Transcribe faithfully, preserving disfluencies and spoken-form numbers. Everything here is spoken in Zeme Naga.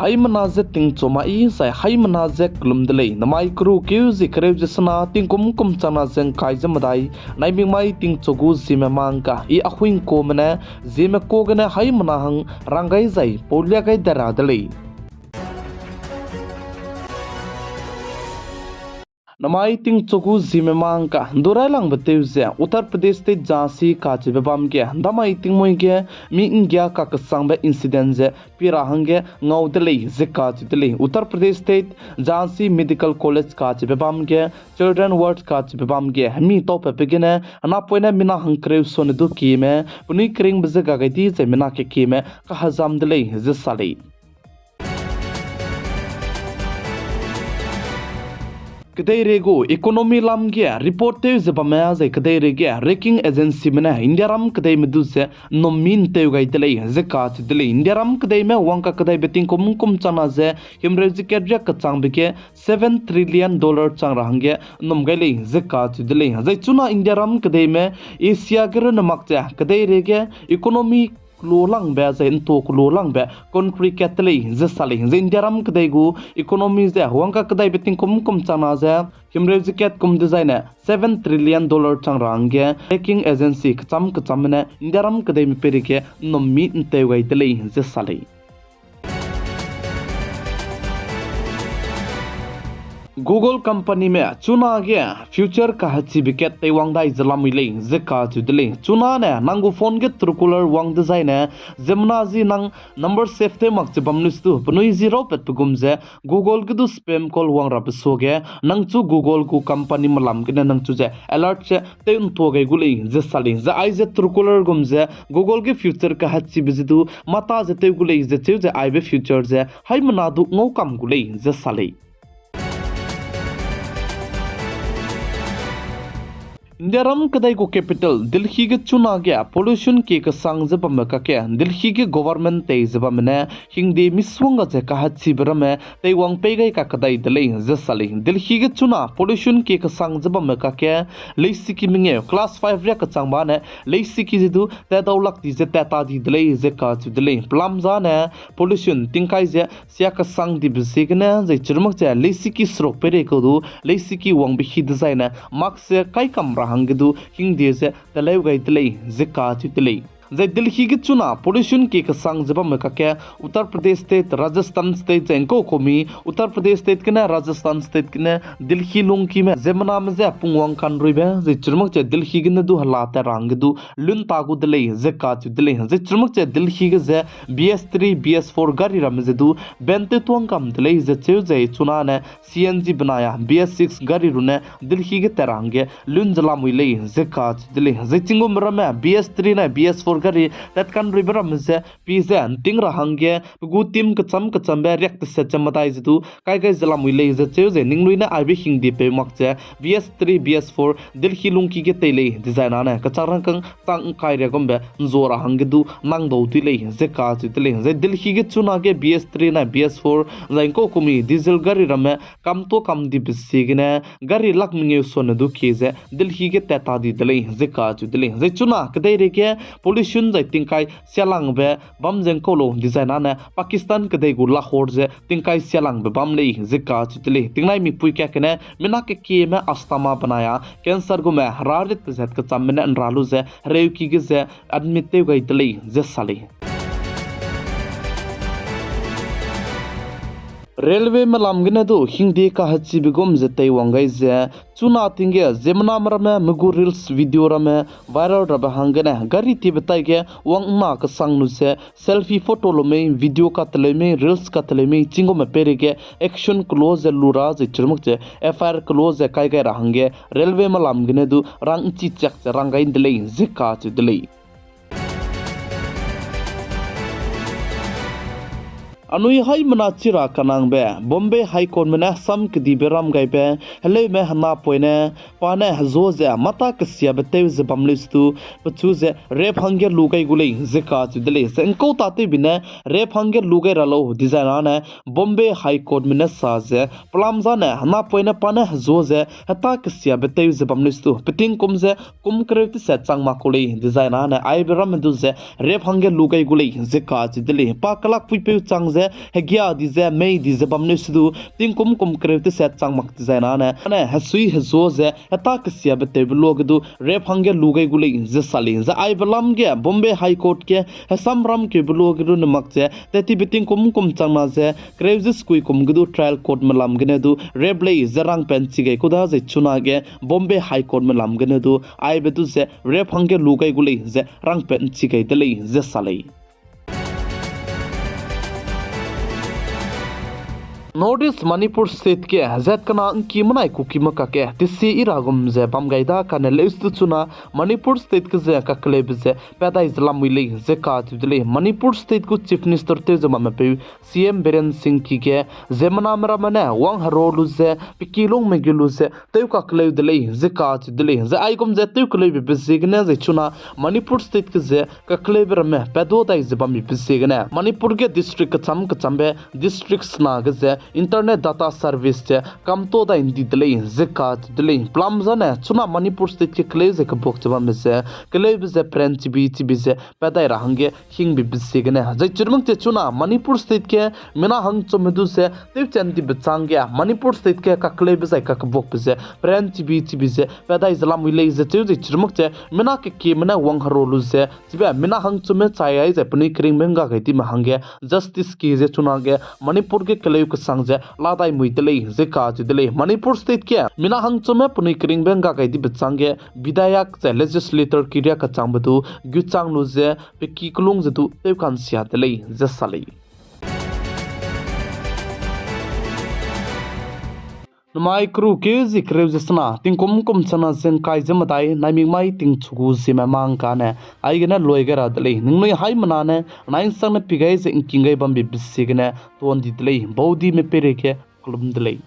Haimena ze tingchu mai zai haimena ze kelum de lei. Namai keru keu ze kereu ze sena tingkum kum changna ze ngkai ze medai, naimik mai tingchu gu Zeme mangka i ahuingkume ne Zeme ka gene haimena hang rang gai zai paulia gai de ra de lei. Namai tingchu gu Zeme mangka ndurailangbe tew ze Uttar Pradesh State Jhansi kacheube bam ge damai tingmui ge mi nggia kakesangbe incident ze pi ra hangge ngau de lei ze kacheu de lei. Uttar Pradesh State Jhansi Medical College kacheube bam ge, Children Ward kacheube bam ge hemi taupatbe gene napoine mina hangkereu sone du kieme penui keringbe ze ga gai di zai mina kekieme kahezam de lei ze sa lei. Kedeirei gu economy lam ge report tew ze bamme zai kedeirei ge rating agencyme ne Indiaram kedeime du ze nnum mi ntew gai de lei ze kacheu de lei. Indiaram kedeime wang kakedaibe tingkum kum changna ze himreu ze kat riak kechangbe ge seven trillion dollar chang ra hangge nnum gai lei ze kacheu de lei. Zai chuna Indiaram kedeime Asia ge runne mak ze kedeirei ge economy keloa langbe zai ntua keloa langbe country kat de lei ze sa lei. Zai Indiaram kedei gu economy ze wang kakedaibe tingkum kum changna ze himreu ze kat kum dezaine seven trillion dollar chang ra hangge rating agency kecham kechamme ne Indiaram kedeime peireige nnum mi ntew gai de lei ze sa lei. Google companyme chuna ge feature kahechibe kat teiwang dai ze lamui lei ze kacheu de lei. Chuna ne nang gu phone ge Truecaller wang dezaine ziemmena zi nang number save tew mak che bam lei stu penui zi raupatbe gum ze Google ge du spam call wang rabe suage nang chu Google gu companyme lam gene nang chu ze alert ze tew ntua gai gu lei ze sa lei. Zai aize Truecaller gum ze Google ge feature kahechibe ze du mata ze tew gu lei ze cheu ze aibe feature ze haimena du ngau kam gu lei ze sa lei. Indiaram kedei gu capital Delhi ge chuna ge pollution kie kesang ze bamme kakge Delhi ge government tei ze bamme ne hingde misongga ze kahechibe ramme teiwang pei gai kakedai de lei ze sa lei. Delhi ge chuna pollution kie kesang ze bamme kakge leisiki mengeu class five riak kechangba ne leisiki ze du tat dau lak di ze tat ta di de lei ze kacheu de lei. Pelam zane pollution tingkai ze sia kesang dibe ziegene zai chirumak ze leisiki seruk peirei kau du leisiki wangbe hi dezaine mark ze kai kam ra hangge du hingde ze teleu gai de lei ze kacheu de lei. Zai Delhi ge chuna pollution kie kesang ze bamme kakge Uttar Pradesh State, Rajasthan State zai ngkau kumi Uttar Pradesh State gene Rajasthan State gene Delhi lungkime ziemmename ze pungwang kanruibe zai chirumak ze Delhi gene du hela tat ra hangge du lun ta gu de lei ze kacheu de lei. Zai chirumak ze Delhi ge ze B S three, B S four gari ramme ze du ban tew tuang kam de lei ze cheu ze chuna ne C N G benai a B S six gari ru ne Delhi ge tat ra hangge lun ze lamui lei ze kacheu de lei. Zai chinggume ramme B S three nai B S four gari tat kanruibe ramme ze pi ze nting ra hangge pe gu team kecham kechambe riak teset ze medai ze du kai gai ze lamui lei ze cheu ze ningnui ne aibe hingdepeu mak ze B S three, B S four Delhi lungki ge tei lei dezaine ne kechak rangkâng chang ngkai ria gumbe nzua ra hangge du nang dau dui lei ze kacheu de lei. Zai Delhi ge chuna ge B S three nai B S four zai ngkau kumi diesel gari ramme kam tuâ kam dibe ziegene gari lak mengeu sone du kie ze Delhi ge tat ta di de lei ze kacheu de lei. Zai chuna kedeireige pollution zai tingkai sialangbe bam ze ngkau lau dezaine ne Pakistan kedei gu Lahore ze tingkai sialangbe bam lei ze kacheu de lei. Tingnai mipui kakgene mina kekieme asthma benai a cancer gume heraritbe zat kechamme ne nra lu ze hereuki ge ze admit tew gai de lei ze sa lei. Railwayme lam gene du hingde kahechibe gum ze teiwang gai ze chuna ting ge ziemmename ramme me gu reels video ramme viral rabe hanggene gari tibe taige wang nna kesang lu ze selfie photo lu mei, video kateleu mei, reels kateleu mei chinggume peireige action kelo ze lu ra zai chirumak ze F I R kelo ze kai gai ra hangge railwayme lam gene du rang nchi chiak ze rang gai nde lei ze kacheu de lei. Anui haimena chi ra kanangbe Bombay High Courtme ne sam kedibe ram gaibe heleume henapoine pa ne hezua ze mata kesiabe tew ze bam lei stu pechu ze rape hangge lu gai gu lei ze kacheu de lei. Ze ngkau tatewbe ne rape hangge lu gai ra lau dezaine Bombay High Courtme ne sa ze pelam zane henapoine pa ne hezua ze heta kesiabe tew ze bam lei stu peting kum ze kum kereu teset chang mak kau lei dezaine aibe ramme du ze rape hangge lu gai gu lei ze kacheu de lei. Pa kelakpuipeu chang ze hegia di ze mei di ze bam neu se du tingkum kum kereu teset chang mak dizai nane, ane hesui hezua ze heta kesiabe tewbe luage du rape hangge lu gai gu lei ze sa lei. Zai aibe lam ge Bombay High Court ge hesamram keube luage du ne mak ze tettibe tingkum kum chang na ze kereu ze sekui kum ge du trial court me lam gene du rape lei ze rangpat nchi gai ku da zai chunage Bombay High Court me lam gene du aibe du ze rape hangge lu gai gu lei ze rangpat nchi gai de lei ze sa lei. North East Manipur State ge zat kena ngki menai Kukime kakge tesi i ra gum ze bam gai da kane leus du chuna Manipur State ge ze kakeleube ze pat dai ze lamui lei ze kacheu de lei. Manipur State gu Chief Minister tew ze bamme peu C M Biren Singh ki ge ziemmename ramme ne wang hero lu ze pe kilungme ge lu ze tew kakeleu de lei ze kacheu de lei. Zai aigum ze tew keleube be ziegene zai chuna Manipur State ge ze kakeleube ramme pat du dai ze bambe be ziegene Manipur ge district kecham kechambe district sena ge ze internet data service ze kamto dai ndi de lei ze kacheu de lei. Pelam zane chuna Manipur State ge keleu ze kebuak ze bambe ze keleube ze peran chibi chibi ze pat dai ra hangge hingbe be ziegene zai chirmak ze chuna Manipur State ge mina hangchumme du ze tewchan dibe changge Manipur State ge kakeleube zai kakebuakbe ze peran chibi chibi ze pat dai ze lamui lei ze cheu zai chirmak ze mina kekieme ne wang hero lu ze chibe mina hangchumme chai ai zai penui keringbe ngga gai dime hangge justice ki ze chunage Manipur ge keleu kesang ze la dai mui de lei ze kacheu de lei. Manipur State ge mina hangchumme penui keringbe ngga gai dibe changge bidhayak zai legislator kiria kechangbe du guchang lu ze pe ki kelung ze du tew kansia de lei ze sa lei. Namai keru keu zi kereu ze sena tingkum kum chana ze ngkai ze medai naimik mai tingchu gu ziemme mang kane aigene loi gai ra de lei. Ningnui haimena ne nai nsangne pi gai ze ngking gai bambe be ziegene tuan di de lei. Baudime peireige kelum de lei.